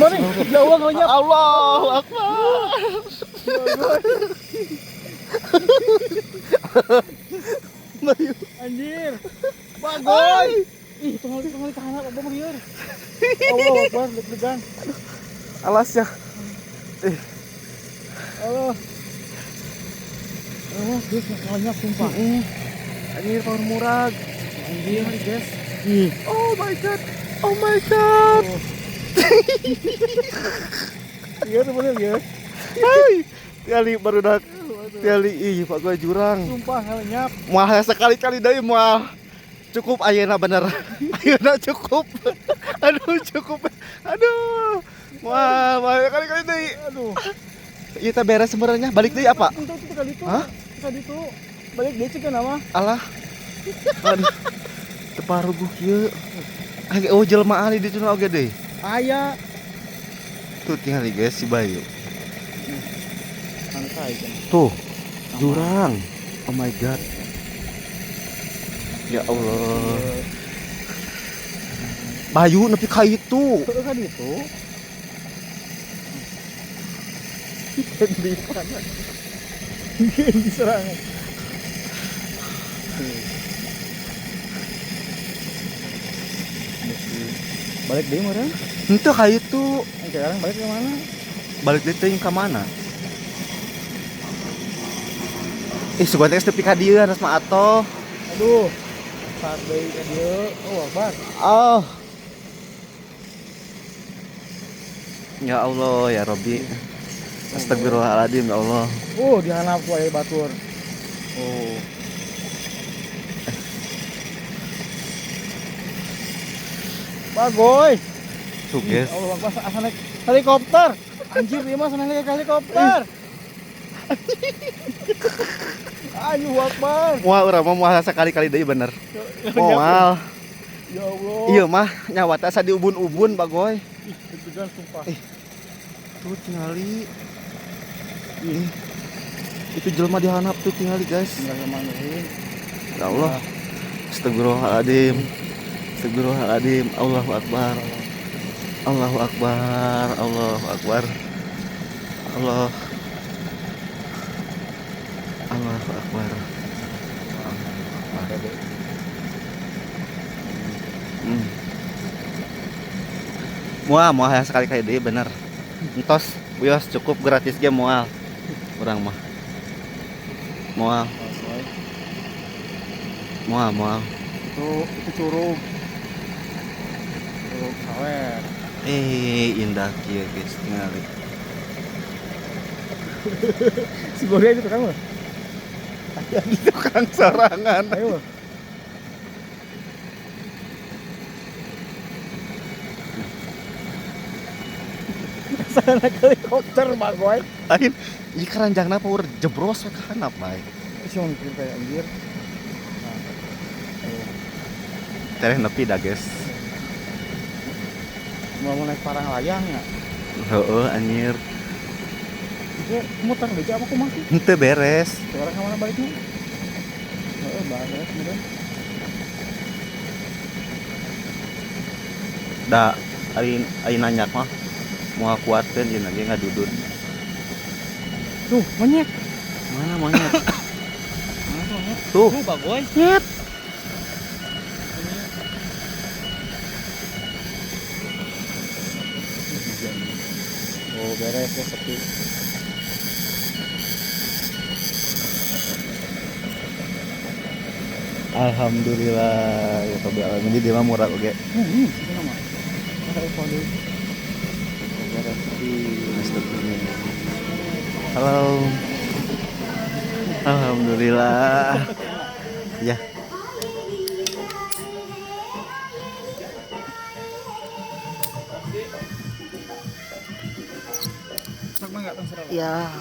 Gimana nih? Ya Allah, ngelenyap. Allahu Akbar. Bayu. Anjir. Bagoy. Ih, tunggal ke handap apa mah ieu? Allah Akbar, deg-degan. Alas ya. Allah. Allah, guys, ngelenyap sumpah. Anjir power murag. Anjir, guys. Ih. Oh my god. Oh my god. Iya tuh bener ya. Hai. Tiali barudak. Tiali ih Pak gue jurang. Sumpah ngelenyap. Moal sekali-kali deui moal. Cukup ayeuna bener. Ayeuna cukup. Aduh cukup. Aduh. Moal, moal kali-kali deui. Aduh. Ieu teh beres sebenarnya. Balik deui apa? Itu kali itu. Hah? Kali itu. Balik deui cek nama. Alah. Aduh. Teu paruguh kieu. Oh jelema ahli di ditu oge deui. Aya. Tuh tinggal guys si Bayu. Santai kan. Tuh. Jurang. Oh my god. Ya Allah. Bayu nepi ka itu. Heeh kan itu. Di sana. Di serangan. Balik deui meureun? Henteu ka itu. Sekarang balik ke mana? Balik deui teuing ka mana? Ih, sugan teh nepi ka dieu anas mah atoh. Aduh. Saat deui ka dieu. Oh, Akbar. Oh. Ya Allah, ya Rabbi. Astagfirullahaladzim, ya Allah. Oh, dihanap ku aya batur. Oh. Bagoy. Tuh, guys. Allah Akbar, asa naik helikopter. Anjir, ieu mah asa naik helikopter. Ayo Akbar. Moal urang mah moal sekali-kali deui bener. Moal. Ya Allah. Iya mah nyawa teh asa diubun-ubun Bagoy. Ih, deg-degan sumpah. Ih. Tuh tingali. Ih. Itu jelema dihanap tuh tingali guys. Bismillahirrahmanirrahim. Ya Allah. Astagfirullahaladzim. Astagfirullahaladzim. Allahu Akbar. Allahu Akbar. Allahu Akbar. Allah. Allahu Akbar. Allahu Akbar. Moal, moal yang sekali-kali deui bener. Entos, wios cukup gratis ge moal. Urang mah. Moal. Moal, moal. Itu curug. Curug Sawer. Indah kieu guys tingali. Si Goria itu tukang mah. Aya di tukang sorangan. Ayo. Sana helikopter bagoy. Lain, ieu keranjangna power jebros we ka handap bae. Si mikir kayak anjir. Nah. Ayo. Tereh nepi da guys. Mau naik parang layang ya? Heeh anjir. Itu muter deui apa kumaha sih? Henteu beres. Sekarang ke mana baliknya? Heeh, beres kemudian. Da ari nanya mah moal kuateun ieu ge ngadudun. Tuh, monyet. Mana monyet? Mana tuh monyet? Tuh. Tuh, bagoy. Nyet. Oh, beres ya sepi. Alhamdulillah ya Rabbil alamin. Jadi dia mah murah oge. Itu nama. Masa iPhone dulu. Beres sepi. Astagfirullah. Halo. Alhamdulillah. Ya. Ya.